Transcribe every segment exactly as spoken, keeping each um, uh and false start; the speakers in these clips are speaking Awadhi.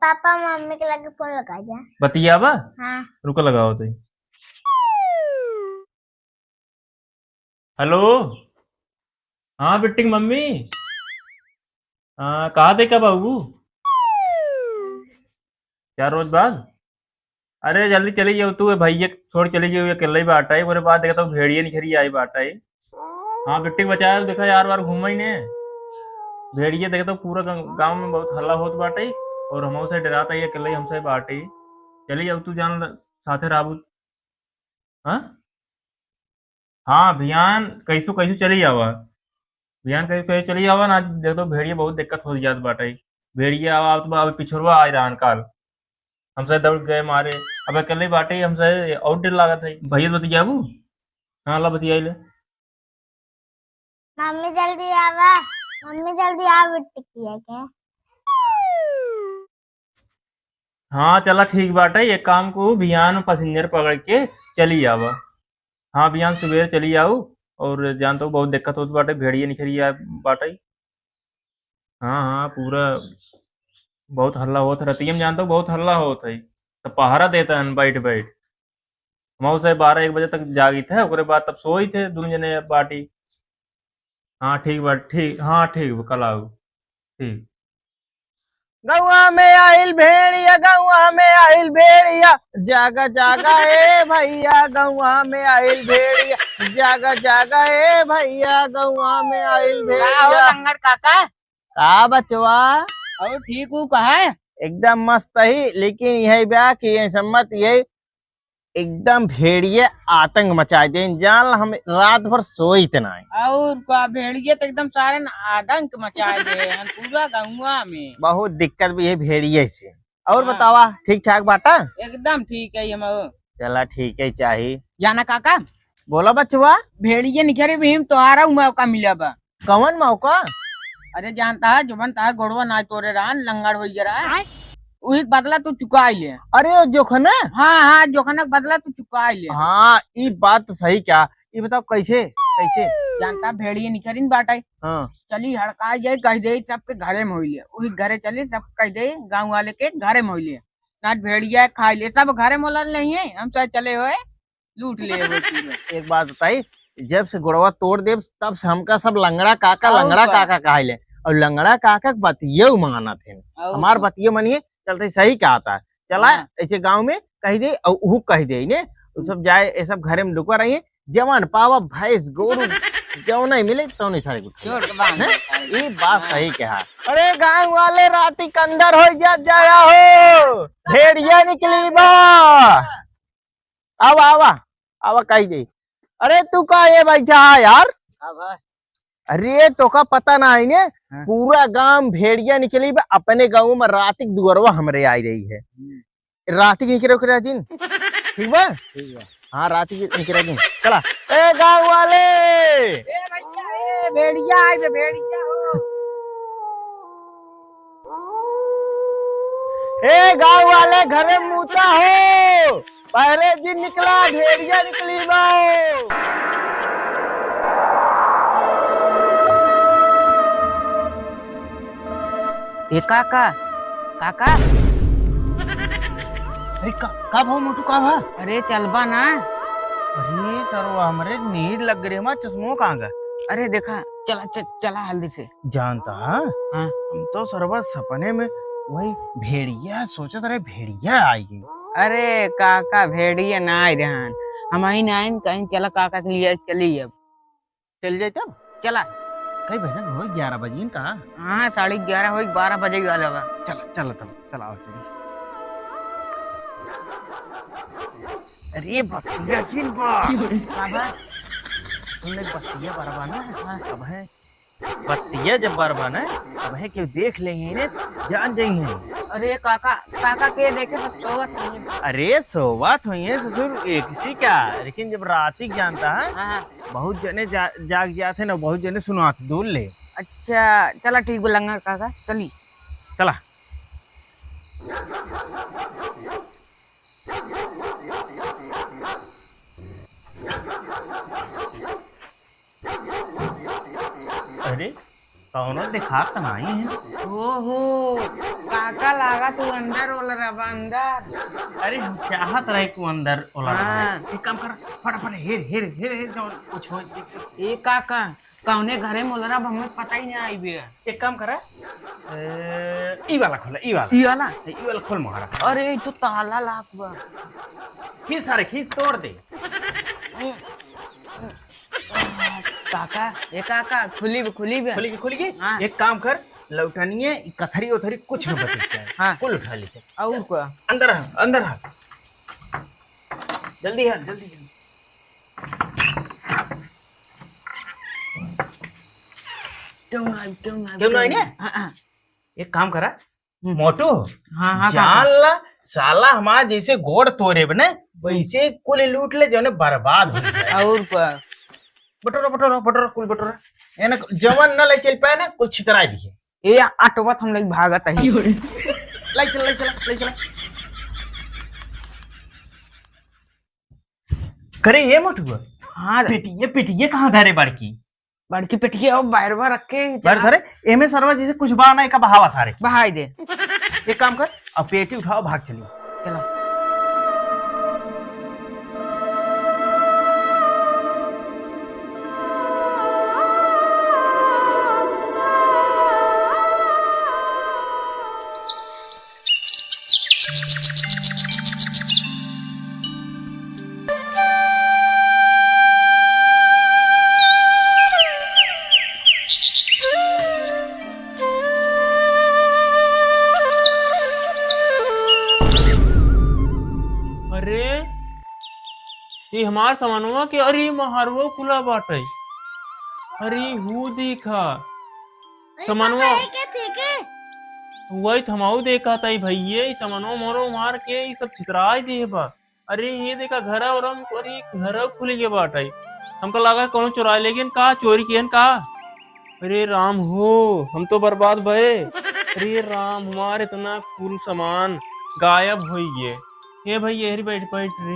पापा मम्मी के लगे फोन लगा जा। बतियाबा? हाँ। रुको, लगाओ तो। हेलो, हाँ बिट्टी की मम्मी। हाँ, कहा थे का बाबू? चार रोज बाद? अरे जल्दी चली जाओ तू, ए भैया के छोड़ चली जाओ, अकेले ही बाटा है। ओकरे बाद देखता हूँ भेड़िया निखरी आई बाटा है। हाँ बिट्टी के बचाए, देखा यार बार घूमा ही ने। भेड़िया देखता हूँ पूरा ग-, गाँव में बहुत हल्ला होत बाटे और हमहू से डराता है, अकेले ही हमसे बाटे। चली जाओ तू जान ल-, साथे रहबू। हाँ? हाँ, बिहान कैसो कैसो चली आवा। बिहान कैसो कैसो चली आवा ना, देख तो भेड़िया बहुत दिक्कत हो जात बाटे। भेड़िया आवा तो अब पिछुरवा आ रहन काल। हमसे दौड़ गए मारे। अब अकेले बाटे, हमसे और डर लागत है। भैया से बतियाबू? हाँ, ला बतियाई ले। मम्मी जल्दी आवा, मम्मी जल्दी आवा बिट्टी पिया के। हाँ, चला ठीक बाटे, एक काम को बिहान passenger पकड़ के चली आवा। हाँ, बिहान सुबेरे चली आऊ, और जान तो बहुत दिक्कत होत बाटे, भेड़िया निखरी आ बाटे। हाँ, हाँ, पूरा बहुत हल्ला होत है, रतिया में जान तो बहुत हल्ला होत है, तो पहरा देता है बैठ बैठ। हमहू से बारह एक बजे तक जागित है, ओकरे बाद तब सोई थे दोनों जने बाटी। हाँ, ठीक बा, ठीक, हाँ, ठीक बा, कल आऊ। ठीक। गौवा में आइल भेड़िया, गौवा में आइल भेड़िया, जागा जागा ए भैया, गौवा में आइल भेड़िया, जागा जागा ए भैया, गौवा में आइल का हो भेड़िया। लंगड़ काका? का बचवा? अरे ठीक हूँ, कहा है? एकदम मस्त ही, लेकिन यही बा कि ये सम्मत यही एकदम भेड़िए आतंक मचाए दे, जान ला हम रात भर सोइत नाई। और का भेड़िए तो एकदम सारे न आतंक मचाए दे हम पूरा गौवा में। बहुत दिक्कत भी है भेड़िए से। और हाँ। बतावा, ठीक ठाक बाटा? एकदम ठीक है हम। चला ठीक है, चाही। जाना काका? बोला बचवा। भेड़िए निखरे भी हम तोहारा मौका मिला बा। कवन मौका? अरे जानता है, जोबन तार गोड़वा ना तोरे रहन, लंगड़ होई गया रहा। आय। उही के बदला तू चुकाई ले। अरे, ओ जोखना? हाँ, हाँ, जोखना के बदला तू चुकाई ले। हाँ, ई बात तो सही क्या। ई बताओ कैसे, कैसे? जानता भेड़िए निखरिन बाटे। हाँ। चली हड़काई जाए, कह दे सबके घरे में होई ले। उही घरे चली, सब कह दे, गाँव वाले के घरे में होई ले। ना भेड़िया खाई ले, सब घरे में लड़ नहीं है, हम चाहे चले होए। लूट ले वो पूरा। एक बात बताई, जब से गोड़वा तोड़ देब, तब से हमका सब लंगड़ा काका, और लंगड़ा का? काका कहाइले। और लंगड़ा काका के बतिये मानत हैं। और हमार का? बतिये मानिए, चलते सही कहता है। चला, हाँ। ऐसे गाँव में कह दे, और ऊ कह दे, ने? ऊ सब जाए, ये सब घरे में लुका रही, जवन पावा भैंस, गोरू, जौन नहीं मिले, तो नहीं सारे कुछ। छोड़ के बांध हैं? दे सारे। ये बात हाँ। सही कहा। अरे गाँव वाले राती के अंदर हो जा, जाया हो, भेड़िया निकली बा। आवा, आवा, आवा, कही दे। अरे, तू का ये बैठा है यार? हाँ भाई। अरे, तोका पता ना है ने? हाँ। पूरा गांव भेड़िया निकली बा, अपने गांव में रातिक दुअरवा हमरे आई रही है। हम्म। रातिक निकले ओकरे राजिन। ठीक बा? ठीक बा। हाँ, रातिक निकले राजिन। चला। ए, गांव वाले! ए, भैया, ए, भेड़िया आई बे, भेड़िया हो। ए गांव वाले, घरे मूता हो, पहरे जिन निकला, भेड़िया निकली बा। ए काका, काका। अरे का, का भा मोटू, का भा? अरे चलबा ना। अरे सरवा, हमरे नींद लग गई, हमारा चश्मो कहाँ गया? अरे देखा, चला, च-, चला हल्दी से। जानता है? हाँ। हम तो सरवा सपने में वही भेड़िया सोचत रहे, भेड़िया आई गई। अरे काका, भेड़िया ना आई रहन, हम ही ना आइन, कहीं चला काका के लिए चली अब। चल जाए तब? चला। कई बजे हो? ग्यारह बजे का? हाँ, साढ़े ग्यारह हो, बारह बजे वाला बा। चला, चला तब, चला आओ, चली। अरे बतिया किन बा? का बा? सुन ले, बतिया बरबा ना। हाँ। अब है बतिया जब बरबा ना, अब है केहू देख लेही ने, जान जइहे। अरे काका, काका के देखे सब सोवत नहीं। अरे सोवत होइहे ससुर, एक सी क्या, लेकिन जब राती के जानता है, हाँ, हाँ। बहुत जने जा-, जाग जात है ना, बहुत जने सुनात दूर ले। अच्छा, चला ठीक बा लंगड़ काका, चली। चला। अरे, कौनो दिखात नाहीं है। ओहो, काका लागा तू अंदर ओलरा बा, अंदर। अरे, हम चाहत रहे कि अंदर ओलरा बा। हाँ। एक काम कर, फटाफट हेर, हेर, हेर, हेर, जौन कुछ हो, देख। ए काका, कौने घरे मोलरा बा, हमें पता ही नहीं आई बे। एक काम करा, ए, ई वाला खोला, ई वाला। ई वाला? ई वाला खोल मारा। अरे, ई तो ताला लाग बा। खींच सारे, खींच, तोड़ दे। काका, ए काका, खुली बे, खुली बे। खुली की, खुली की? हाँ। एक काम कर, लौटनिए, ई कथरी उथरी कुछ न बचे के चाही। हाँ। कुल उठा ले चल। और का? अंदर आ, अंदर आ। जल्दी आ, जल्दी, जल्दी। क्यों ना, क्यों ना, क्यों ना, क्यों ना? हाँ, हाँ। एक काम करा, हम्म। मोटू, हाँ, हाँ, जान काका। ला, साला हमार जैसे गोड़ तोरे बने, हम्म। वैसे कुल लूट ले, जौने बर्बाद हो जाए। और का? बटोरा, बटोरा, बटोरा, कुल बटोरा। एने जवन न ले चल पाए ना, कुल छितराई दिए। ए, अटवत हम लोग भागत है। ले चल, ले चल, ले चल। करे ये मोटुआ। हाँ रे। पेटिये, पेटिये कहाँ धरे बड़की? बड़की पेटिये और बाहरवा रख के बाहर धरे, एमे सरवा जैसे कुछ बा ना, एका बहावा सारे। बहाई दे। एक काम कर, अब पेटी उठाओ, भाग चली। चलो। अरे, ई हमार समनवा के, अरे, ई महरवा खुला बाटे। अरे, हू देखा, समनवा। वही तो हमहू देखा था, ई भइये, ई समनवा मोरो मार के, ई सब छितराई दे बा। अरे, ये देखा, घरा और हम, अरे, घरा खुल गया बाटे। हमका लगा, कौनो चुराई ले गए का, चोरी किहन का? अरे राम हो, हम तो बर्बाद भए। अरे राम, हमार इतना कुल सामान गायब होइ गए। ए भाई, यही बैठ, बैठ रे।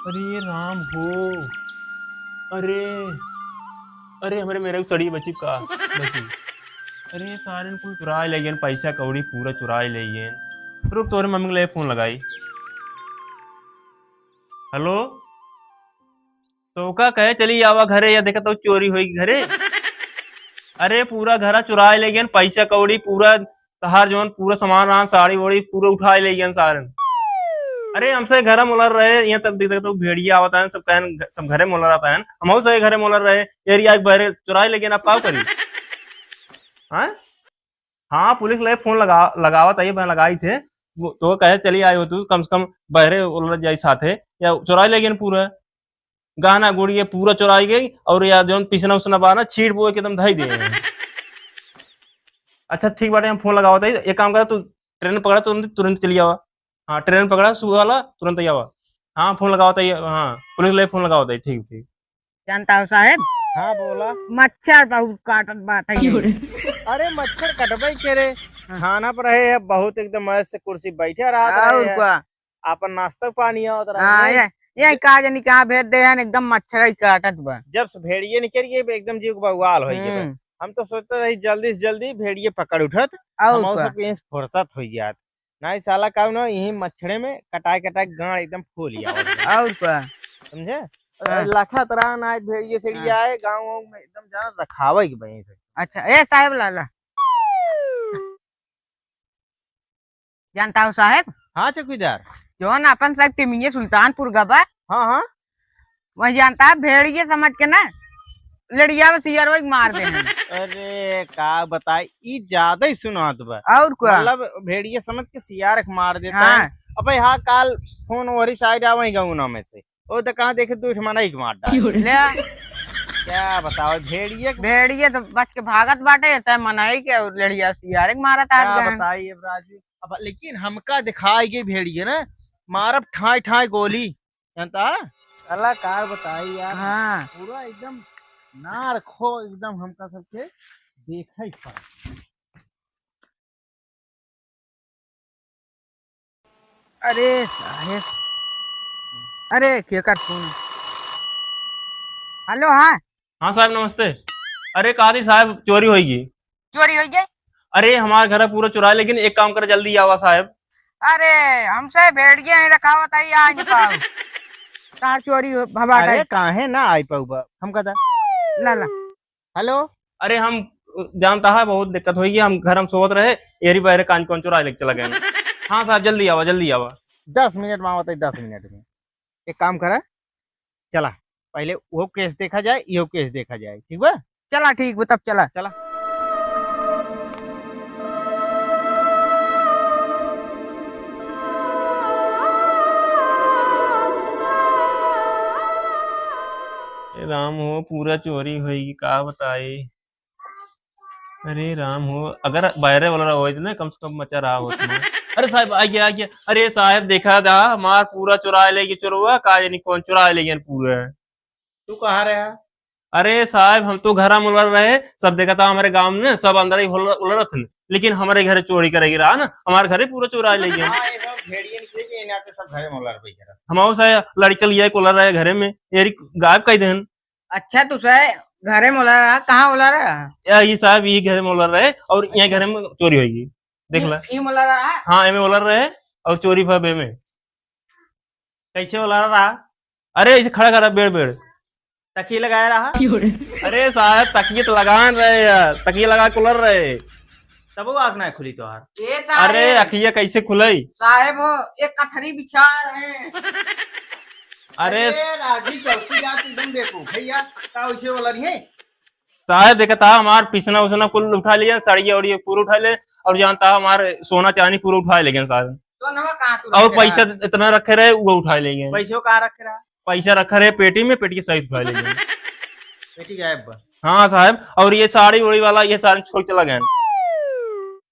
अरे राम हो, अरे, अरे, हमरे मेरे को सड़ी बची का? बची। अरे, सारे कुल चुराई ले गए, पैसा कौड़ी पूरा चुराई ले गए। रुक, तोरे मम्मी के लिए फोन लगाई। हेलो, तो का कहे चली आवा घरे, या देखा तो चोरी होई घरे। अरे पूरा घरा चुराए ले गए, पैसा कौड़ी पूरा, तहार जौन पूरा सामान रहन, साड़ी वोड़ी पूरा उठाए ले गए सारन। अरे हमसे घरे मोलर रहे, यहाँ तब देखा तो भेड़िया आवत हैं, सब कहन, सब घरे मोलर आता है, हमहू से घरे मोलर रहे, एरिया के बहरे चुराए ले गए, अब का करी? हाँ? हाँ, पुलिस ले फोन लगा, लगावत आई, मैं लगाई थे। वो तो कहे, "चली आयो तू, कम से कम बहरे उलझ जाई साथे, या चुराई ले गए पूरा। गहना गुड़िया पूरा चुराई गई, और या जौन पिसना उसना बा ना, छीट बोए के एकदम धई दे।" अच्छा, ठीक बाटे, हम फोन लगावत आई। एक काम करा, तू ट्रेन पकड़ा, तुरंत, तुरंत चली आवा। हाँ, ट्रेन पकड़ा, सुबह वाला, तुरंत ही आवा। हाँ, फोन लगावत आई, हाँ, पुलिस ले फोन लगावत आई, ठीक, ठीक। जानता हो साहेब? हाँ, बोला। मच्छर बहुत काटत बाटे। अरे, मच्छर कटबे के रे। हाँ। थाना पर रहे है, बहुत एकदम ऐसे कुर्सी बैठे रहत रहे और है। का? आपन नाश्ता पानी आवत रहे हाँ, है। ये, ये का जानी कहाँ भेज दे हैं, एकदम मच्छर ही काटत बा। जब से भेड़िए निकल गए, एकदम जीव के बवाल हो गए। हम्म। हम तो सोचते रही जल्दी से जल्दी भेड़िए पकड़ उठत, और हम का? सबके यहीं से फुर्सत हो जात। नाहीं साला का ना, यही मच्छरे में कटाए कटाए गांड एकदम फूल गया। और का? समझे? हाँ। लखा तरह ना भेड़िए से हाँ। आए गाँव वाँव में एकदम जाना रखावे के बही से। अच्छा, ए साहेब लाला। जानता हो साहेब? हाँ चौकीदार। जौन अपन साहब टिमिये सुल्तानपुर गबा। हाँ, हाँ। वही जानता है, भेड़िए समझ के ना, लड़िया में सियरवा के मार दे हैं। अरे, का बताई, ई ज्यादा ही सुनात बा। और का? मतलब, भेड़िए समझ के सियार के मार देता हाँ। है। अबे, हाँ, काल फोन वही साइड आ, वही गाँव में से। ओ, तो कहाँ देखे, दू ठे मनई के मार डाल। ले। क्या बताओ, भेड़िए के भेड़िए तो बच के भागत बाटे, ऐसा मनई के और लड़िया सियार के मारत क्या आज गए। बताई अब राजू, अब लेकिन हमका दिखाई गई भेड़िए ना, मारब ठाई ठाई गोली। जानता? कलाकार बताई यार। हाँ। पूरा एकदम नार खो एकदम हमका सबके देखे ही पड़ा। अरे साहेब, अरे केकर फोन? हेलो, हाँ। हाँ साहब नमस्ते। अरे कहा थी साहब चोरी होई गई। चोरी होइ गए? अरे, हमार घर पूरा चुराए, लेकिन एक काम करे, जल्दी आवा साहेब। अरे, हमसे भेड़िया ही रखावत है, आ नहीं पाओ। तार चोरी हो, भवा अरे, गए। काहे ना आई पाऊ बा? हम कहता। ला, ला। हेलो। अरे, हम जानता है, बहुत दिक्कत होई, हम घर में सोवत रहे, एरी बाहर कान कौन चुराए लेके चला गए। हाँ साहब, जल्दी आवा, जल्दी आवा। दस मिनट में आवत है, दस मिनट में। एक काम करा, चला, पहले वो केस देखा जाए, यो केस देखा जाए, ठीक बा? चला, ठीक बा, तब चला। चला। ए राम हो, पूरा चोरी होई, का बताई। अरे राम हो, अगर बाहरे वाला होइत ना, कम से कम मचा रहा होत ना। अरे साहब, आ गया, आ गया। अरे साहब, देखा दा, हमार पूरा चुराए लेगी चोरवा, का जानी कौन चुराए लेगी पूरा। तू कहाँ रहा? अरे साहब, हम तो घरा में उलर रहे, सब देखा था हमारे गांव में, सब अंदर ही उलर, उलरत हन, लेकिन हमारे घरे चोरी करेगी रहा ना, हमारे घरे पूरा चुराए लेगी। हाँ, ये सब भेड़ियन के, के इनाते सब घरे में उलर बैठे रहते। हम से लड़के लिए उलर रहे घरे में, एरी गायब कर देन। अच्छा, तू से घरे में उलर रहा, कहाँ उलर रहा? या, ये साहब, ये घरे में उलर रहे और ये घरे में चोरी होगी। देख ला। ये उलर रहा? हाँ, एमे उलर रहे और चोरी भा एमे। कैसे उलर रहा? अरे, ऐसे खड़ा करा, बेड़, बेड़। तकिए लगाए रहा? अरे साहब, तकिए तो लगान रहे यार, तकिए लगा के उलर रहे। तब वो आँख ना खुली तोहार। ए साहेब। अरे, अखिया कैसे खुलई? साहेब हो, एक कथरी बिछा रहे। अरे। अरे, रागी चौकी जात एकदम देखो, भैया, का उसे वाला नहीं है? साहेब, देखा था, हमार पिसना उसना कुल उठा लिया, साड़िया उड़िया पूरा उठा ले, और जानता, हमार सोना चांदी पूरा उठा ले गए साहेब। सोनवा कहाँ तू और रखे पैसा रहा? इतना रखे रहे, वो उठा ले गए। पैसों कहाँ रखे रहा? पैसा रखा रहे पेटी में, पेटी के सहित उठा ले गए। पेटी गायब बा। हाँ साहेब, और ये साड़ी उड़ी वाला, ये साड़ी छोड़ के चला गया।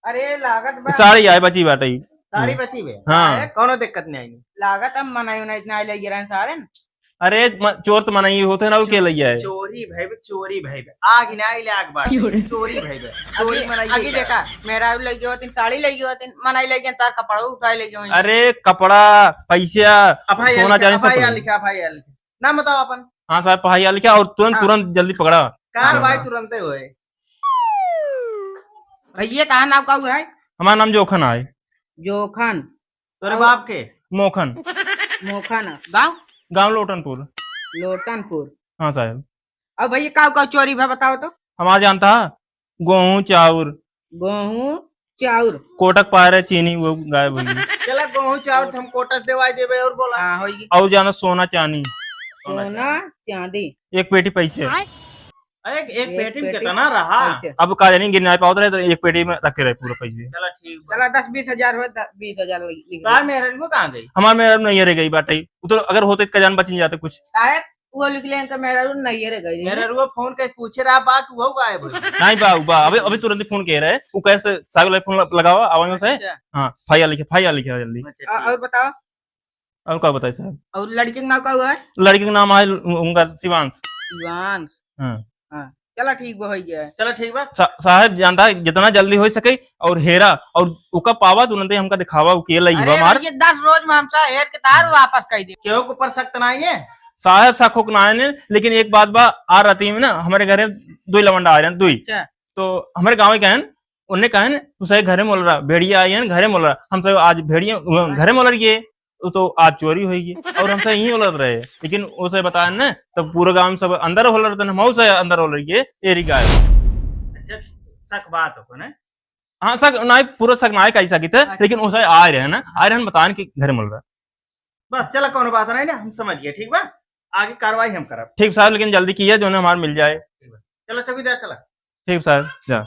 अरे लागत बा। साड़ी आए बची बाटे। साड़ी बची बे? हाँ। साहेब, कौनो दिक्कत नहीं आई। लागत हम मनाई उनाई ना ले गिरन सारे न। अरे म-, चोर तो मनाई होते ना, वो के ले आए? चोरी भई बे, चोरी भई बे। आग ना ले आग बाटे। चोरी भई बे। चोरी अभी, मनाई अभी का? देखा, मेरा ले गयो तीन साड़ी ले गयो तीन, मनाई ले गया तार कपड़ा उठा ले गयो। अरे कपड़ा, पैसा, अफआईआर सोना लिखा, चांदी सब अफआईआर पकड़ लिखा, अफआईआर लिखा। नाम बताओ अपन। हाँ साहब, अफआईआर लिखा और तुरंत, हाँ। तुरंत जल्दी पकड़ा। कार्रवाई हाँ। तुरंते होए। भैया, तहार नाम का हुआ है? हमार नाम जोखन है। जोखन। तोरे और बाप के? मोखन। मोखन। गाँव? गाँव लोटनपुर। लोटनपुर। हाँ साहब। अब भैया, का, का चोरी भा बताओ तो? हमार जानता है, गेहूं, चाउर। गेहूं, चाउर। कोटक पारे चीनी, वो गायब हुई। चला, गेहूं, चाउर तो हम कोटक देवाई देबे, और बोला। हाँ, होई। और जाना, सोना, चांदी। सोना, चांदी। एक पेटी पैसे। एक, एक एक पेटी में पेटी कितना रहा? पैसे। अब का जानी, गिन नहीं पावत रहे, तो एक पेटी में रखे रहे पूरा पैसे। चला, ठीक बा। चला, दस बीस हजार हो, दस बीस हजार लिख, लिख। तार मेहरारू कहाँ गई? हमार मेहरारू नहीं रह गई बाटे। वो तो अगर होते, तो का जान बच नहीं जाते कुछ। काहे? वो लिख लें तो मेहरारू नहीं रह गई। मेहरारू फोन के पूछे रहा बा कि वो गायब हो गई। नहीं बा, बा, अभी, अभी तुरंत फोन किए रहे। वो कैसे साहब वाला फोन लगावा, आवाज से। अच्छा। हाँ, अफआईआर लिखे, अफआईआर लिखे जल्दी। अच्छा, अ-, ठीक। और बताओ। और का बताई साहब? और लड़की के नाम का हुआ है? लड़की के नाम है उ-, उनका शिवांश। शिवांश। हाँ। हाँ, चला ठीक बा, हो गया। चला ठीक बा। सा-, साहब जानता है, जितना जल्दी हो सके और हेरा और उका पावा, तुरंत ही हमका दिखावा, उ के लई अरे बा मार। भैया, दस रोज में हमसे हेर के तार वापस कर दे। केहू के ऊपर शक त नाई है? साहब, शक होक नाई है, लेकिन एक बात बा, आ राती में ना हमारे घरे दुई लवंडा आ रहे हैं, दुई। अच्छा। तो हमारे गाँव के हैं, उन्हें कहें, "तू सही घरे मोल रहा, भेड़िया आई है, घरे मोल रहा।" हम सब आज भेड़िया, घरे मोल रही है, वो तो आज चोरी होई गई। और हमसे यहीं उलझ रहे, लेकिन उसे बताया ना, तब पूरे गांव में सब अंदर उलझ रहे, हम उसे अंदर उलझ गए, एरी गायब। अच्छा, शक बात हो ना? हाँ, शक ना, पूरा शक ना है, कैसा की थे, अच्छा। लेकिन उसे आ रहे हैं ना, आ रहे हैं, बताने की घरे मिल रहा। बस, चला, कौनो बात नहीं ना, हम समझ गए, ठीक बा? आगे कार्रवाई हम करब। ठीक साहब, लेकिन जल्दी किया, जो ना हमार मिल जाए। ठीक बा। चला, चौकीदार, चला। ठीक साहब, जा।